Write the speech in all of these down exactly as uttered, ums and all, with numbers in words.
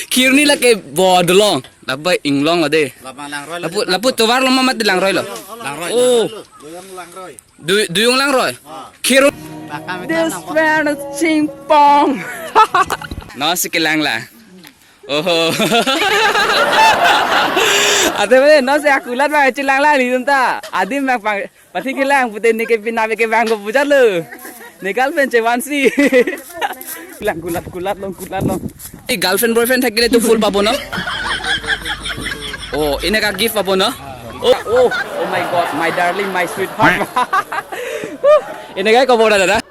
Khirni lake bo dolong. Lapu inglong lo de. Labang langroi lo. Lapu, lapu tovar lo ma mati langroi lo. Langroi. Oh. Doyong langroi. Du-, doyong langroi. Ah. Khirni. This friend is chingpong. Non si kelang la. Oho. Ate bole, non si akulat bang chelang la ni ta. Adim bang pang, pati kelang pute ne ke pina ke bang ko puja lo. Ne girlfriend chevansi. Lang kulat kulat long kulat long. Ei girlfriend boyfriend thakile to full pabo no? Oh, eneka gift pabo no? Oh, oh, oh my God, my darling, my sweetheart. Eneka ko bola dada.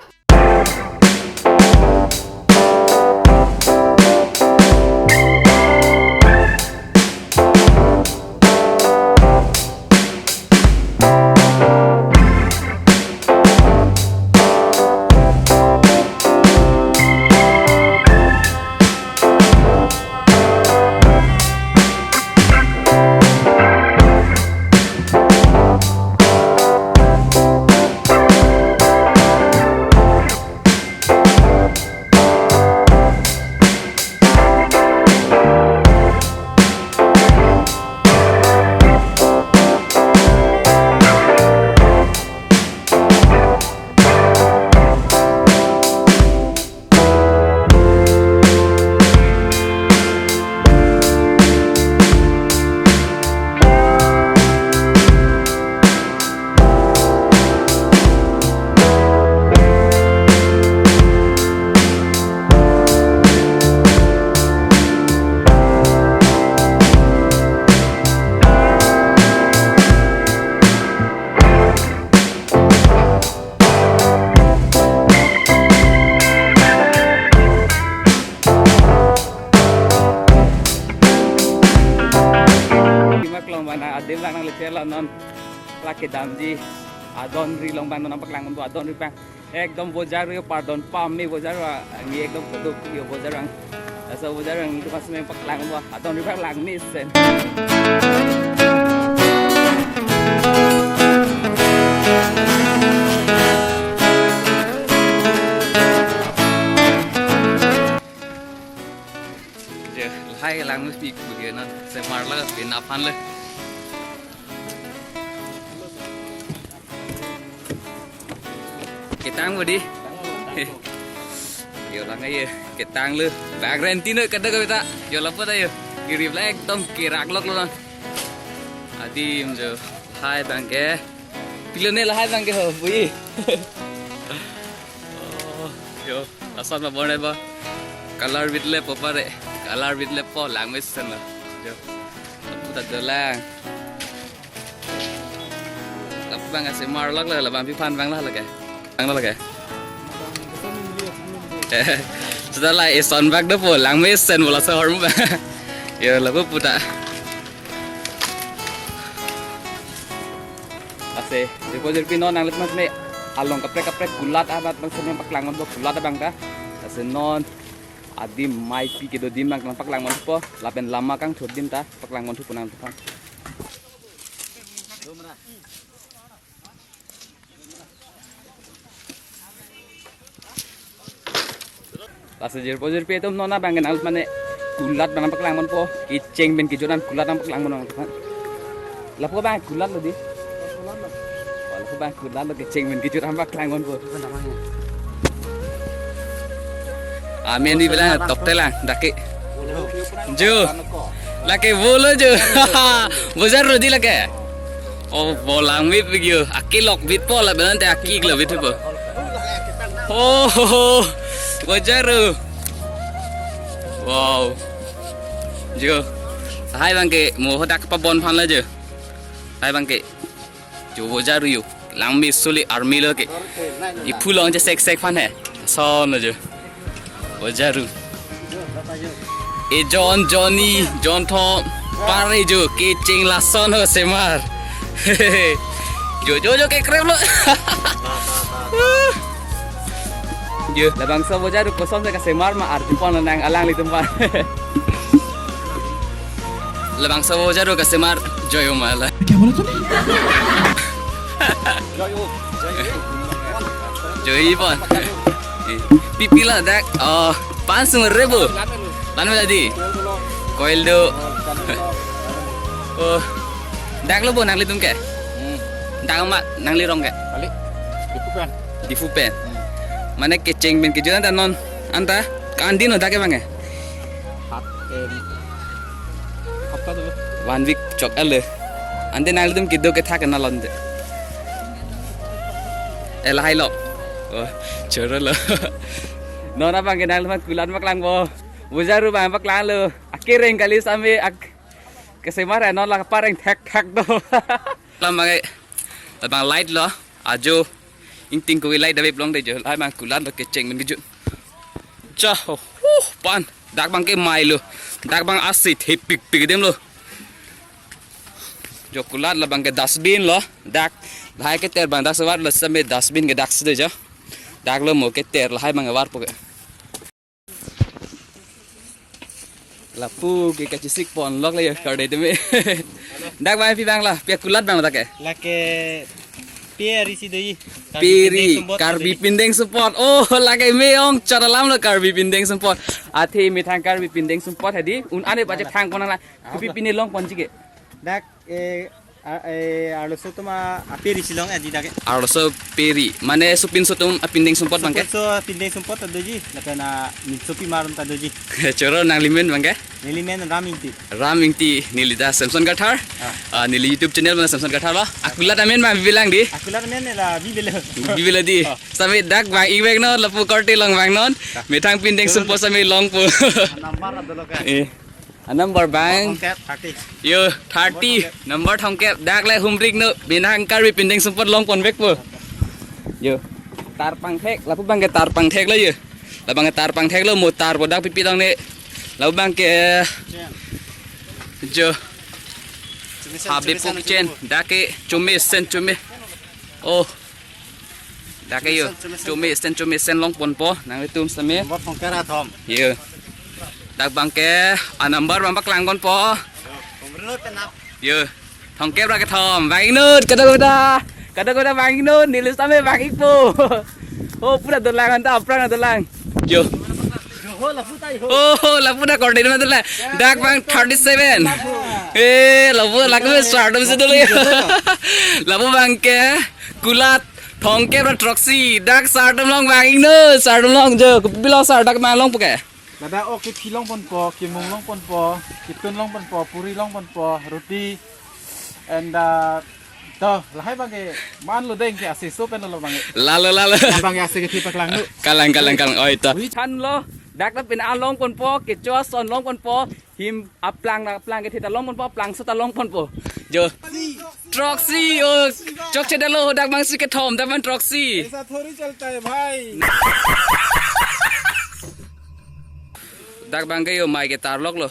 Kimak long bang adim lang nang lecher lo non. Lake damji adon ri long bang non paklang do adon ri bang. Ekdom bojar yo pardon pame bojar wa ngi ekdom keduk yo bojar ang. Asa bojar ang itu pas main paklang wa adon ri bang lang mesen. Je, lahai lang mesti kuliah na semar la pin aphan le. Ketang bodi. Yo lang aye, ketang le. Bag renti no kada kawita. Yo lapu ta yo. Kirip la ekdom kerak lok lo. Adim jo. Hai bang ke. Pilo ne lahai bang ke ho, bui. Oh, yo, lason ma bon ba. Color bit le po pare. Color bit le po lang mesen lo. Yo. Lapu ta dolang. Lapu bang asemar lok le, labang piphan bang la lake. Bang la lake. Sudah la eson bak do po, lang mesen bola sehor mu bang. Yo, lapu puta. Ase, jirpo jirpi non nanglit mas me along kaprek kaprek kulat abat bang sene paklang do kulat abang ta. Ase non adim maipi kedo dim bang paklang po. Lapen lama kangthur dim ta paklang thupo nang tukan. Laso jirpo jirpi atum non abang kenal mane kulat bang paklang po. Kecheng pen kejut an kulat nang paklang nang. Lapu bang kulat lo di. Oh, lapu bang kulat lo kecheng pen kejut an paklang po. Amen di bilang top telang dake. Jo. Lake bolo jo. Bojar rodi lake. Oh, bolang mit bigyo. Aki lok bit po la benante aki lo bit po. Oh, ho, ho. Bojar ro. Wow. Jo. Hai bang ke mo hodak pa bon phan la jo. Hai bang ke. Jo bojar ro yo. Langmi suli army lo ke. Iphu long je sek sek phan he. Son lo jo. Bojar ro. E John, Johnny, John Thom, pare jo kecheng lason ho semar. Jo jo jo kekrep lo. Jo labangso bojar ro koson se kasemar ma arju pon nang alanglitum pa. Labangso bojar ro kasemar joyo mala. Joyo, joyo. Joyo pon. Pipi ladak. Oh, pansung rebo. Tan ma dadi? Koil do. Oh. Dak lo bo nanglitum ke? Hmm. Dak ma nangli rong ke? Kali. Diphu pen. Diphu pen. Hmm. Mane kecheng pen kejut anta non anta kandi no dak ke bang ke? Hat, em, hapta do. One week chok ale. Ante nanglitum kedo kethak na londe. Eh, lahai lo. Oh, choro lo. Non abang ke nanglitum kulat ma klangpo. Bujaru bang paklanglo. Akereng kali same ak kesemar non la pareng thek thek do. Lam bang, eh, bang light lo. Ajo. Ingting ko light dabe plong de jo. Lahai bang kulat lo kecheng pen kejut. Cha ho. Huh, pan. Dak bang ke mai lo. Dak bang asi thepik pik dem lo. Jo kulat la bang ke dustbin lo. Dak. Lahai keter bang dak sevar lo same dustbin ke dak si de jo. Dak lo mo keter lahai bang ke varpo ke. Lapu ke kachesik ponlok le ya kardom teme. Dak bang pi bang la, pi akulat bang dak ke? Lake pi arisi doi. Piri, Karbi Pindeng Sumpot. Oh, lake me-ong chot alam lo Karbi Pindeng Sumpot. Athe methang Karbi Pindeng Sumpot hadi, un ane bache thang pon la. Kopi pine longponji ke? Dak, eh, a, eh, arloso atum a, apiri si long, eh, di dak ke. Arloso piri. Mane sopinso atum apindeng sumpot bang ke? Sopinso apindeng sumpot ta doji. Lapen a, mitsopi marum ta doji. Choro nangli men bang ke? Neli men Ram Ingti. Ram Ingti, neli ta Samson Kathar. Ah. Ah, neli YouTube channel bang Samson Kathar lo. Akulat amen bang bilang di. Akulat amen la bibele. Bibele di. Ah. Same dak bang ik vek non, lapu korte long vang non. Ah. Methang pindeng sumpot same longpo. Number ado lo ke? Eh. A number bang. Thomkep, thirty. Yo, thirty. Number thomkep. Dak le humrik no. Methang Karbi Pindeng Sumpot longpon vekpo. Yo. Tar pangthek. Lapu bang ke tar pangthek lo yo. La bang ke tar pangthek lo. Mo tar po dak pipi tang ne. Lapu bang ke. Jo. Habe puk chen. Dak ke chome sen chome. Oh. Dak ke yo. Chomesen, chomesen. Chomesen, chomesen longponpo. Nanglitum same. Number thomkep ra thom. Yo. Dak bang ke a number bang paklang ponpo. Yo. Thomkep ra kethom. Bang inut, kada kada. Kada kada bang inut, neli same bang ikpo. Oh, pura dolang anta, pura dolang. Yo. Oh, lapu dak korte ma dolang. Dak bang thirty seven. Eh, lapu laku sardom si dolo ya. Lapu bang ke kulat thomkep ra throksi, dak sardom long vang iknon, sardom long jo, kopi lo sar dak ma longpo ke? Ladak ok kephi longponpo, kemung longponpo, ketun longponpo, puri longponpo, roti, and, uh, to, lahai bang ke, man lo deng ke ase so pen lo bang ke. Lalo, lalo. Bang ke ase kethe paklang lo. Kalang, kalang, kalang. Oi, to. Wi chan lo, dak ta pine alongponpo, kecho ason longponpo, him aplang na aplang kethe ta longponpo, aplang so ta longponpo. Jo. Throksi, oh, chokche dolo, dak bang si kethom, dak bang throksi. ऐसा थोड़ी चलता है भाई। Dak bang ke yo mai ke tarlok lo.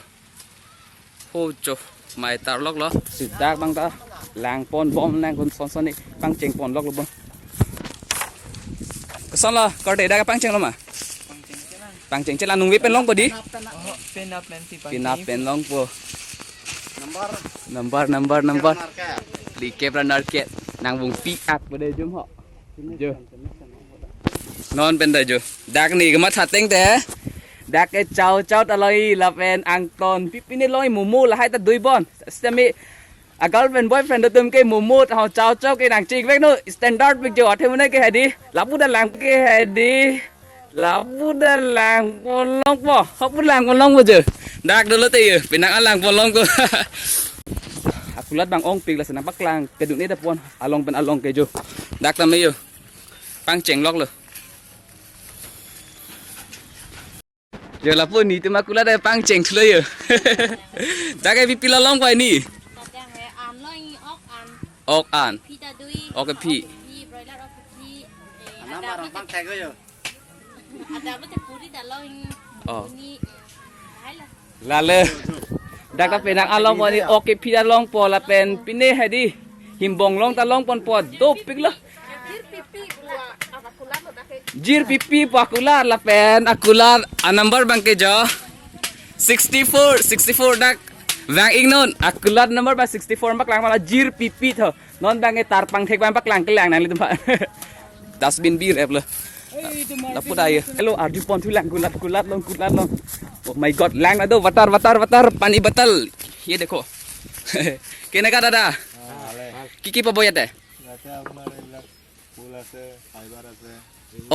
Ho cho, mai tarlok lo. Si dak bang ta langponbom nang kun son son ni pangchengponlok lo bang. Koson lo, korte dak pangcheng lo ma? Pangcheng chelang nungve pen longpo di? Penap pen si pangcheng. Penap pen longpo. Number, number, number. Likep ra narket. Nang bung pi ak pada jum ho. Jo. Non pen ta jo. Dak ni kematha teng te. Dak ke chow chow ta loi lapen angton. Pipi ne loi momo lahai ta dui bon. Sitame a girlfriend boyfriend atum ke momo ta chow chow ke nangchevek no standard pik jo athe mane ke hedi. Lapu ta lang ke hedi. Lapu ta langpon longpo. Hapu langpon longpo jo. Dak dolo te yo. Penang alangpon longpo. Akulat bang ongpik lasi nangpaklang. Kedun ne dapon. Along pen along ke jo. Dak tame yo. Pangchenglok lo. Jo lapu netum akulat ta pangcheng thulo yo. Dak ke pipi lo longpo ni? Kadang he an lo i ok an. Ok an. Phi ta dui. Ok phi. Ok phi, broiler ok phi. Eh, anam ada arong pang thek yo. Ada apa te puri ta lo i. Oh. Puni. Hai la. Lale. Dak ta penang alongpo ni ok phi ta longpo lapen pine hedi. Himbong long ta longponpo dopik lo. Jir pipi po akulat lapen akulat a number bang ke jo. Sixty four, sixty four dak. Bang ingnon akulat number bang sixty four mak lang mala jir pipi tho. Non bang ke tar pangthek bang paklang kelang nanglitum pa. Dustbin bi rep lo. Lapu ta ayo. Hello, arjupon thulang, kulat, kulat long, kulat long. Oh my God, lang na do, water, water, water, pani batal. Ye dekho. Keneka dada? কি কি পাব ইয়াতে? ইয়াতে আপোনাৰ এইবিলাক ফুল আছে, ফাইবাৰ আছে।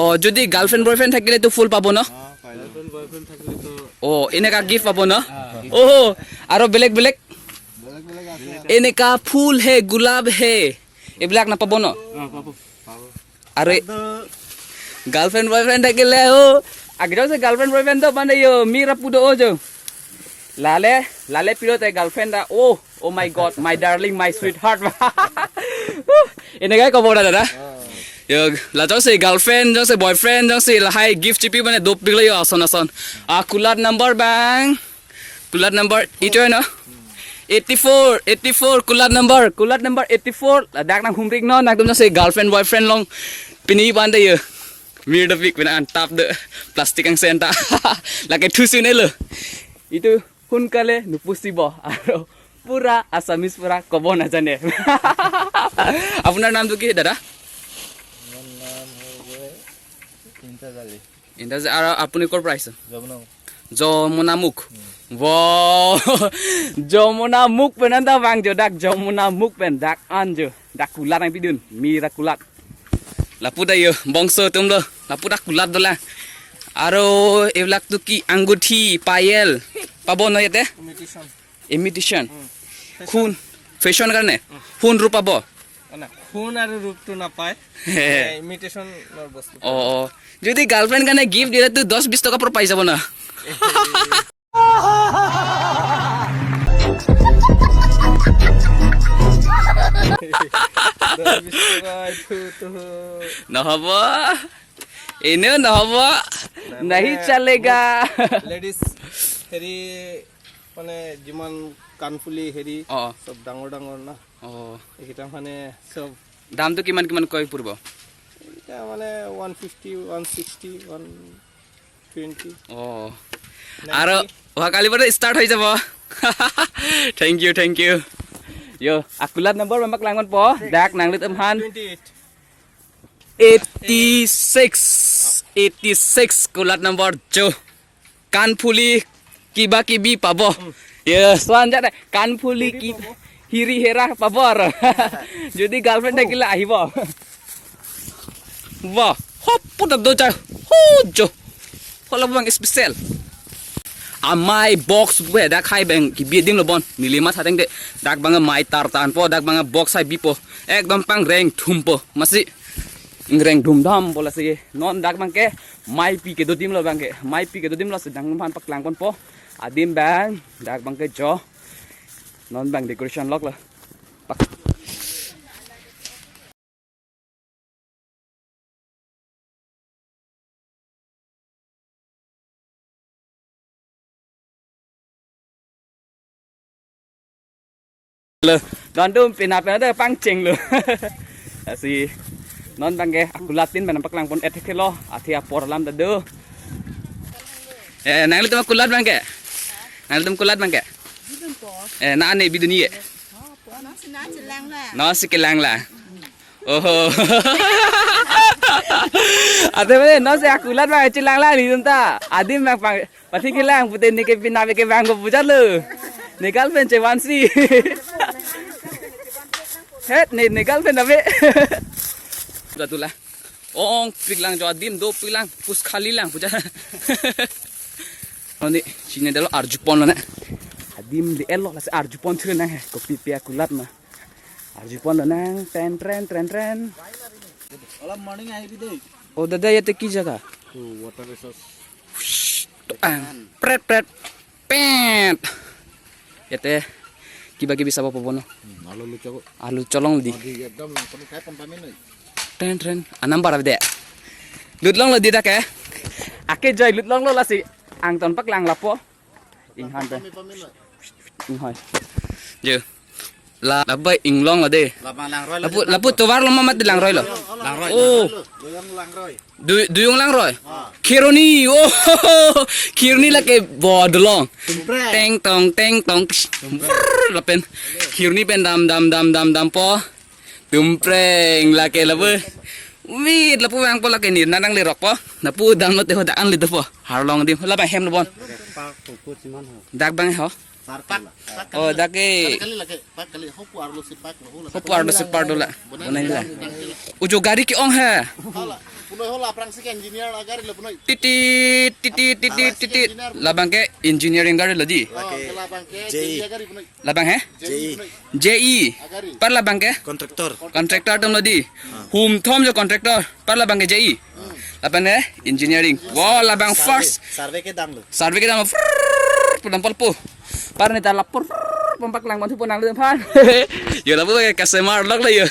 অ, যদি গাৰ্লফ্ৰেণ্ড বয়ফ্ৰেণ্ড থাকিলে তো ফুল পাব ন? অ, পাই যাব। গাৰ্লফ্ৰেণ্ড বয়ফ্ৰেণ্ড থাকিলে তো অ, এনেকা গিফ্ট পাব ন? অ, আৰু বেলেগ বেলেগ? বেলেগ বেলেগ আছে। এনেকা ফুল হে, গোলাপ হে, এইবিলাক নাপাব ন? অ, পাব। পাব। আৰু গাৰ্লফ্ৰেণ্ড বয়ফ্ৰেণ্ড থাকিলে অ, আগে যে গাৰ্লফ্ৰেণ্ড বয়ফ্ৰেণ্ড তো মানে ইয়ো, me rapu do-o jo. Lale, lale pilote girlfriend da. Oh, oh my God, my darling, my sweetheart. Eneka ko boda dada. Yo, la jongsi girlfriend, jongsi boyfriend, jongsi lahai gift chipi mane dopik lo yo ason ason. Ah, kulat number bang. Kulat number itu no. Eighty-four, eighty-four, kulat number, kulat number eighty-four. Ladak nang humrik no, nang tum jongsi girlfriend boyfriend long pini bande yo. Mir dopik pina antap de plastic ang senta. Lake thusun elo. Itu সোনকালে নুপুচিব আৰু পুৰা আছামিজ পুৰা ক'ব নাজানে। আপোনাৰ নামটো কি দাদা? মোৰ নাম হৈ গৈ ইমতিয়াজ আলী। ইমতিয়াজ, আৰু আপুনি ক'ৰ পৰা আহিছে? যমুনা। যমুনা মুখ। উম। Wow। যমুনা মুখ pen anta vangjo dak, Jamuna মুখ pen dak anjo. Dak kulat nangpidun, mira kulat. Lapu ta yo, bongso atum lo, lapu ta kulat dolang. আৰু এইবিলাকতো কি, আঙুঠি, পায়েল, পাব ন ইয়াতে? ইমিটেশ্যন। ইমিটেশ্যন। উম। সোণ, ফেশ্বন কাৰণে? উম। সোণ ৰূপ পাব? অ, না, সোণ আৰু ৰূপটো নাপায়। হে। এ, ইমিটেশ্যনৰ বস্তু। অ, অ। যদি গাৰ্লফ্ৰেণ্ড কাৰণে গিফ্ট দিলে তো দহ বিশ টকা পৰা পাই যাব না? দহ বিশ টকা এইটোতো নহ'ব। এনেও নহ'ব। নাই, নাহি মানে, চলেগা। লেডিজ হেৰি, মানে, যিমান কাণফুলি হেৰি, অ। চব ডাঙৰ ডাঙৰ না। অ। এইকেইটা মানে চব দামটো কিমান কিমান কৈ পৰিব? এইকেইটা মানে one fifty, one sixty, one twenty. অ। নাইণ্টি। আৰু অহাকালিৰ পৰা ষ্টাৰ্ট হৈ যাব। Thank you, thank you। Yo, akulat number mamak langkon po, dak nanglit emhan। Twenty eight. Eighty six, eighty six, kulat number jo। কাণফুলি কিবা কিবি পাব। উম। Yes, one jat কাণফুলি হেৰি কি পাব। হিৰি হেৰা পাব আৰু। যদি গাৰ্লফ্ৰেণ্ড থাকিলে আহিব। Wah, hop, puta doja, hojo. Hola bang special. Amei box pu dak hai bang kibi adim lo bon. Neli matha teng de. Dak bang amei tartan po, dak bang box hai bipo. Ekdom pangreng thum po. Masi ngreng dhum dham po lasi. Non dak bang ke maipi kedo adim lo bang ke. Maipi kedo adim lo sedang numphan paklang pon po. Adim bang, dak bang ke jo. Non bang decoration lok lo. Pak. Lo, don dum pina pina de pangcheng lo. Lasi non bang ke akulat tin bang paklang pon et ke lo, athe apor alam ta do. Eh, nanglitum kulat bang ke? Nanglitum kulat bang ke? Eh, na ane bidun ye. Non si kelang la. Oho. Ate mane non si akulat bang chelang la ni ta. Adim bang pang. Pati kelang pute neke pina ke bang ko puja lo. Ne girlfriend che vansi. Het ne, ne girlfriend ave. Jatula. Ong piklang jo adim do piklang pus khali lang puja. Oni sini dalo arjupon lo na. Adim di elo lasi arjupon thre na he kopi pia kulat na. Arjupon lo nang ten tren tren tren. Ola morning ahi bide. Oh dada yate ki jaga? To water resource. To ang pret pret pet. Yate kiba kibi sabo pobono. Hmm, alu luchako. Alu cholong di. Adi ekdom langkon kai pon pamin noi. Tren tren anam bara bide. Lutlong lo di dak ke. Ake joi lutlong lo lasi. Angton paklang lapo. Inghan pe. Inghoi. Jo. La labai inglong lo de. Labang langroi lo. Lapu lapu tovar lo mamat langroi lo. Langroi. Oh. Langroi lo. Duyung langroi. Du duyung langroi. Ah. Kheroni. Oh. Kheroni lake bo dolong. Tumpreng. Teng tong teng tong. Tumpreng. Lapen. Kheroni pen dam dam dam dam dam po. Tumpreng lake lapu. Wait, lapu bang po lake nirna nanglerok po. Lapu damlo te ho dak an le dopo. Harlong adim. Labang hem lo bon. Park ko ko chiman ho. Dak bang ho. Park ko la. Oh, dak ke. Kali lake, park kali. Hopu arlo si park lo, hola. Hopu arlo si park dola. Bonai la. Ujo gari ke-ong he. Hala. Punoi hola aphrang si ke engineer la gari lo punoi. Titi, titi, titi, titi. Labang ke engineering gari lo di. Oh, ke labang ke J E. J E gari punoi. Labang he? J E. J E. Agari. Par labang ke? Contractor. Contractor atum lo di. Humthom jo contractor. Par labang ke J E. Labang ke engineering. Wow, labang first. Survey kedam lo. Survey kedam lo. Frrrr, pudam polpo. Par ne ta lapor. Frrrr, pompak lang mantu ponang lo phan. Yo lapu ke kasemar lok lo yo.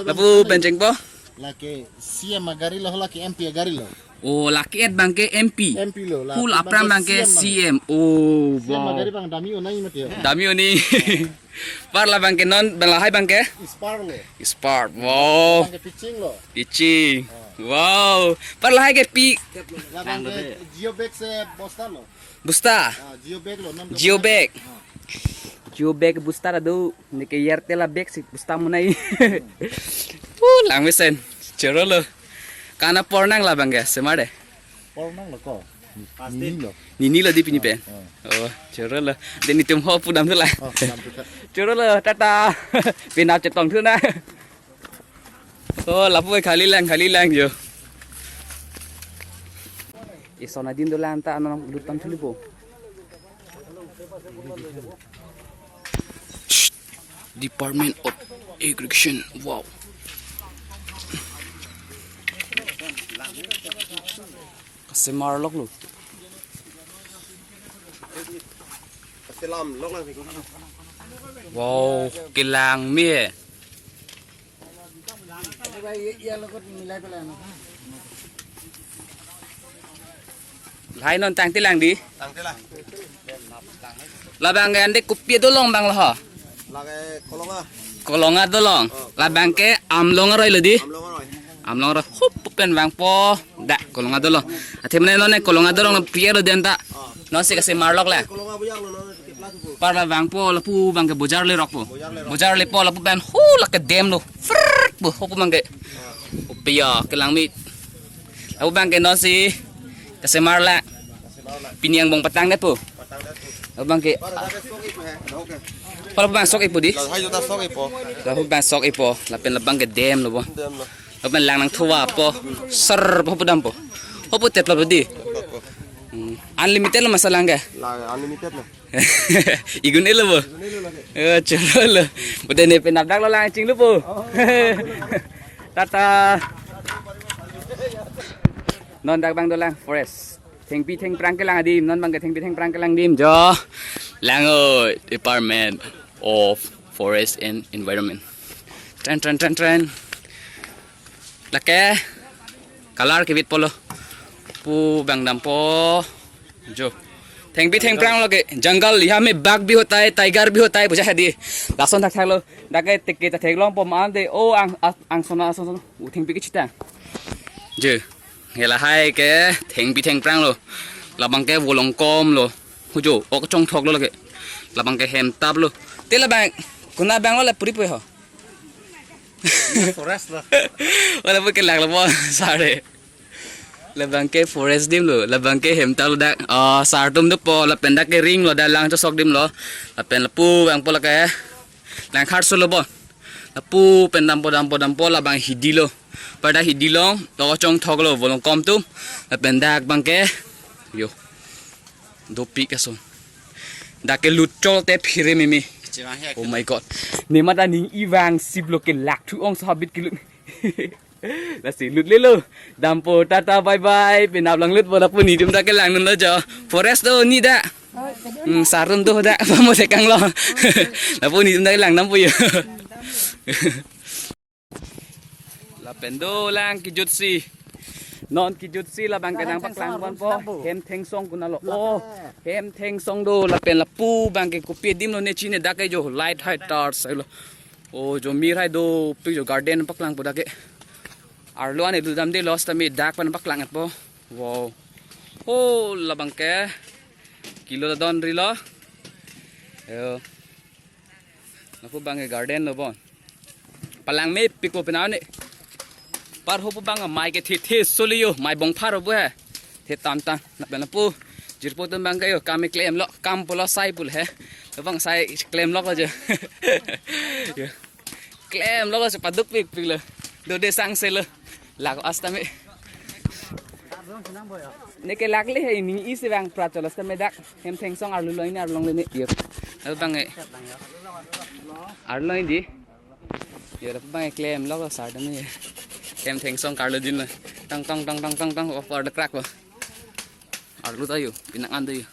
Lapu bencheng po. Lake C M agari lo, lake M P agari lo. Oh, lake et bang ke M P. M P lo, la hul aphrang bang ke C M. Oh, C M wow. Agari bang dami onai mati ya. Dami oni. Par labang ke non, bang lahai bang ke? Spar lo. Spar. Wow. Bang ke pitching lo. Pitching. Wow. Par lahai ke pi. Labang ke Geo bag si bosta lo. Bosta. Ah, Geo bag lo, non Geo bag. Ah. Geo bag bosta ado, neke Airtel a bag si bosta monai. Uh, langmesen. Choro lo. Kana pornang labang ke, semar de. Pornang lo ko. Nini lo. Nini lo di pini pen. Ah. Oh, choro lo. De netum ho pudam thu la. Oh, pudam thu la. Choro lo, tata. Penap chetong thu na. Oh, lapu khali lang, khali lang jo. Eson adim dolang ta anon lut panthu lipo. Department of Irrigation. Wow. Kasemar lok lo. Kaselam lok lang. Wow, kelang me. Lahai non tangte lang di. Tangte lang. Labang ke ande kopi dolong bang lo ho. Lake Kolonga. Kolonga dolong. Oh, labang ke Amlong aroi lo di. Amlong aroi. Amlong aroi. Hup pen bang po. Dak Kolonga dolong. Athe mane non ne Kolonga dolong na pia lo den ta. Oh. Non si kasemar lok le. Kolonga bujang lo non. Par labang po lapu bang ke bojar lerok po. Bojar lerok. Bojar lepo lapu pen hu lake dam lo. Frrrr po hopu bang ke. Hopu ya kelang me. Lapu bang ke non si kasemar la. Pini angbong patang det po. Patang det po. Lapu bang ke. Par ada sok ipo he. Oke. Par lapu bang sok ipo di. Lahai juta sok ipo. Lapu bang sok ipo. Lapen labang ke dam lo po. Dam lo. Lapen lang nangthuva po. Ser po pudam po. Hopu tep lo di. Tep lo po. Hmm. Unlimited lo masa lang ke? Lang unlimited lo. Igun elo po. Igun elo lake. Eh, choro lo. Pute ne penap dak lo lang chinglu po. Oh. Tata. Non dak bang dolang forest. Thengpi thengphrang kelang adim, non bang ke thengpi thengphrang kelang adim jo. Lang o Department of Forest and Environment. Tren tren tren tren. Lake color kebit po lo. Pu bang dampo. Jo. Thengpi thengphrang lo ke jungle, yahan mein bagh bhi hota hai, tiger bhi hota hai, pu ja di. Lason thakthak lo. Dak ke teke ta theklong po man de. O ang ang sona sona. U thengpi ke chita. Jo. Lahai ke thengpi thengphrang lo. Labang ke volongkom lo. Hujo, ok chongthok lo lake. Labang ke hemtap lo. Te labang, kuna bang lo le puri pui ho. Forest lo. Wala pu kelak lo po, sare. Labang ke forest adim lo, labang ke hemtap lo dak. Oh, sar atum dopo, lapen dak ke ring lo, dak lang chosok adim lo. Lapen lapu bang po lake. Lang kharso lo po. Lapu pen dampo dampo dampo labang hidi lo. Pada hidi long, to chongthok lo, volongkom atum. Lapen dak bang ke. Yo. Dopik ason. Dak ke lutchol te phire meme. Oh my God. Nema ta ning ivang sip lo kelak thu ong sabit kilut. Lasi lut lelo. Dampo tata bye bye. Penap lang lut po lapu netum ta kelang non lo jo. Forest do ne dak. Hmm, sar atum do dak. Pamo sekang lo. Lapu netum ta kelang dampo yo. Lapen dolang kejut si. Non kejut si labang ke nangpaklang ponpo. Hem thengsong kuna lo. Oh, hem thengsong do lapen lapu bang ke kopi adim lo ne chine dak ke jo light hai tar sai lo. Oh, jo mir hai dopik jo garden paklang po dak ke. Arlo ane dudam de lo sitame dak pen paklang po. Wow. Oh, labang ke kilo ta don ri lo. Yo. Lapu bang ke garden lo bon. Palang mepik po penap ne. Arho pu abang amei ke the the soli yo, mei bongphar pu he. The tan tan. Lapen lapu jirpo atum abang ke yo, kam klemlo, kam pulo sai pulo he. Labang sai klemlo jo. Yo. Klemlo jo, paduk pikpik lo. Dode sangse lo. Lak asta me. Neke lakle he, ning isi abang prat cholo asta me dak. Hem thengsong arlu lo ini, arlong lo ini. Yo. Labang e. Arlo ini. Yo, lapu abang klemlo sar dam ni. Hem thengsong karlu din lo. Tang tang tang tang tang tang, oh, par dekrak lo. Arlu ta yo, pinang an ta yo.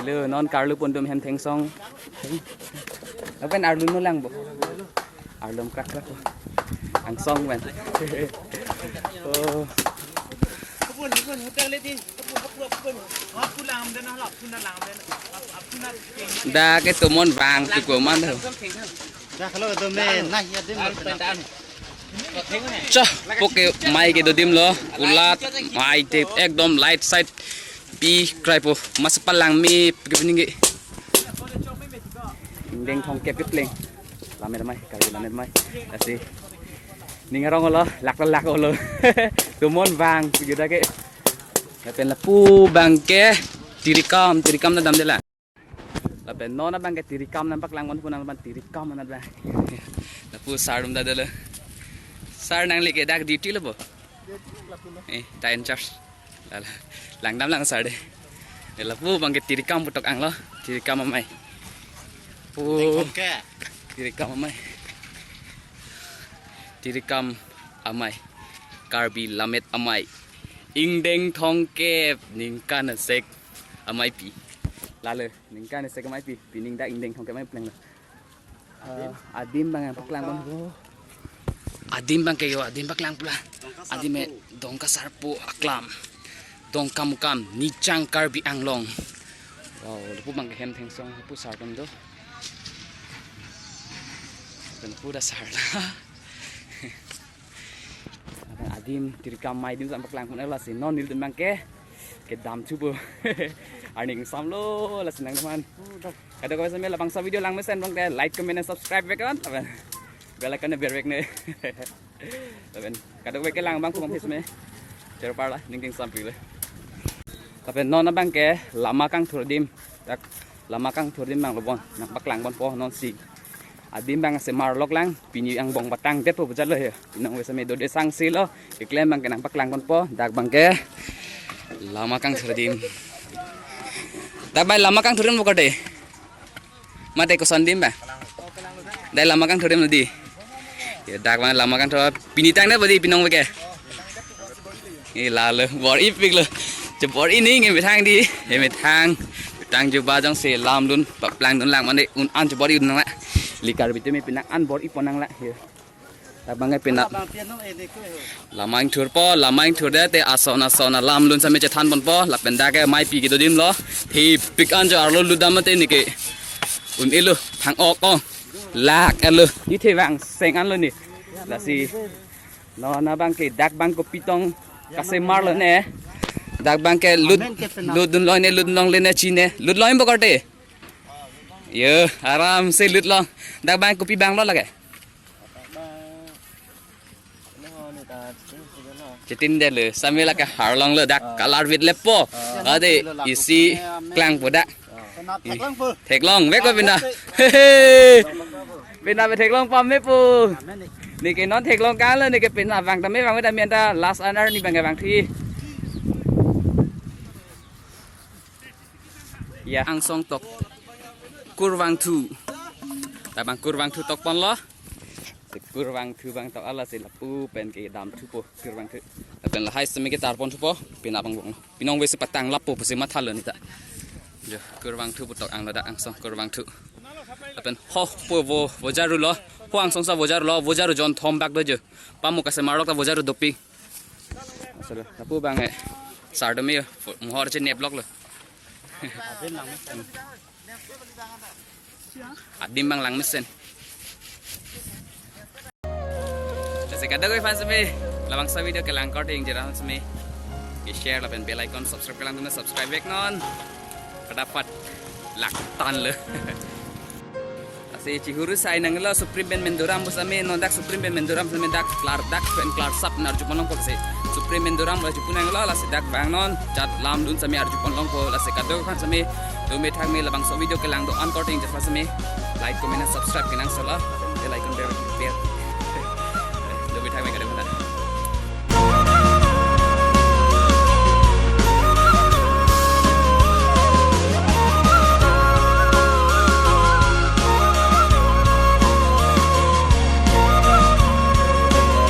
Lo non karlu pondum hem thengsong. Lapen arlu no lang bo. Arlum krak krak lo. Angsong pen. Oh. Dak ke tomon vang tu ko man do. Dak lo do me nah ya de. Cha, puke mei ke dodim lo, kulat, mei te ekdom light side pi krai po, mas palang me ke pining ke. Ingdeng thongkep pi pleng. Lamet amei, kari lamet amei. Asi. Ning arong lo, lak lak lo. Tomon vang, pi ke dak ke. Lapen lapu abang ke, tirikam, tirikam ta damde la. Lapen non abang ke tirikam nangpaklang pon pu nang lapen tirikam anat abang. Lapu sar atum ta dolo. Sar nangli ke dak duty lo bo. Eh, ta in charge. Lala, langdam lang sar de. Lapu abang ke tirikam putok anglo, tirikam amei. Pu. Tirikam amei. Tirikam amei. Karbi Lammet Amei. Ingdeng thongkep ningkan asek ameipi. Lalo, ningkan asek ameipi. Pining dak ingdeng thongkep amei pleng lo. Eh, adim abang paklang pon po. Adim abang ke yo, adim paklang pula. Adim e Dongka Sarpo aklam. Dongkamukam, Nichang Karbi Anglong. Wow, lapu abang ke hem thengsong, lapu sar atum do. Lapen lapu ta sar la. Lapen adim tirikam amei adim sam paklang pon lasi non nelitum abang ke kedam chupo. Arni ingsamlo lasi nang teman. Kadokave seme labangso video langmesen abang te like, comment, and subscribe vek non. Lapen bell icon ne ber vek ne. Lapen kadokave kelang abang kum pis me. Cherpar la ning ingsam pik le. Lapen non abang ke lama kangthur adim. Dak lama kangthur adim abang lo bon, nangpaklang pon po non si. Adim abang si marlok lang, pini angbong patang det po bujat lo he. Pinong vese me dode sangse lo, keklem abang ke nangpaklang pon po, dak abang ke lama kangthur adim. Dak abang lama kangthur adim bokar de. Mate koson adim ba? Dak lama kangthur adim lo di. Ya, dak abang lama kangthur, pini tang det po di pinong veke. Eh, lalo, bor-i pik lo. Je bor-i ning, eh, methang di. Eh, methang. Methang juba jongsi lamlun, paplangdun lang mane un an je bor-i un nang la. Likar bitu me pinang an bor-i pon nang la. Yo. Labang ke pinang. Lama ingthur po, lama ingthur det te ason ason alamlun seme chethan pon po, lapen dak ke ameipi kedo adim lo. Thepik an jo arlo lutdam mate neke. Un-e lo, thang-ok o. Lak-et lo. Ni the vang seng an lo ni. Lasi. Non abang ke dak abang kopi tong kasemar lo ne. Dak abang ke lut, amen ke penap. Lutdun lo ne, lutdun longle ne chine. Lut lo bokar de. Yo, aram se lut lo. Dak abang kopi abang lo lake. Chetin det lo. Seme lake harlong lo dak kalar vit lepo. Ade isi klang po dak. Theklong vek ko pina. Pina pe theklong pame po. Neke non theklong kang lo, neke pina vang tame vang ta men ta last honor ni abang ke vang thi. Ya, angsong tok. Kurvangthu. Dak abang kurvangthu tok pon lo. Si kurvangthu abang tok ala si lapu pen kedam thupo kurvangthu. Lapen lahai seme ketar pon thupo, pina abang bong. Pinong vese patang lapo pusi matha lo ni ta. Jo, kurvangthu putok ang lo dak angsong kurvangthu. Lapen ho po vo, vojaru lo. Ho angsong sa vojaru lo, vojaru jon thom bak do jo. Pamu kasemar lok ta vojaru dopik. Asal lapu abang eh. Sar do me yo, mohor che neblok lo. Adim abang langmesen. Jase kadokave fans me, labangso video kelang korte ingjera fans me. Ke share lapen bell icon subscribe kelang tum subscribe vek non. Kadapat lak tan lo. Si chihuri sai nanglo Supreme pen Menduram pu same, non dak Supreme pen Menduram same dak klar, dak pen klarsap arjupon longpo si. Supreme Menduram arjupu nanglo, lasi dak vangnon, chat lamdun same arjupon longpo, lasi kadokave aphan same, do methang me labangso video kelang do-an korte ingjapa same, like, comment, and subscribe kenangsot lo, bell icon ber ber. Do methang me kadokave.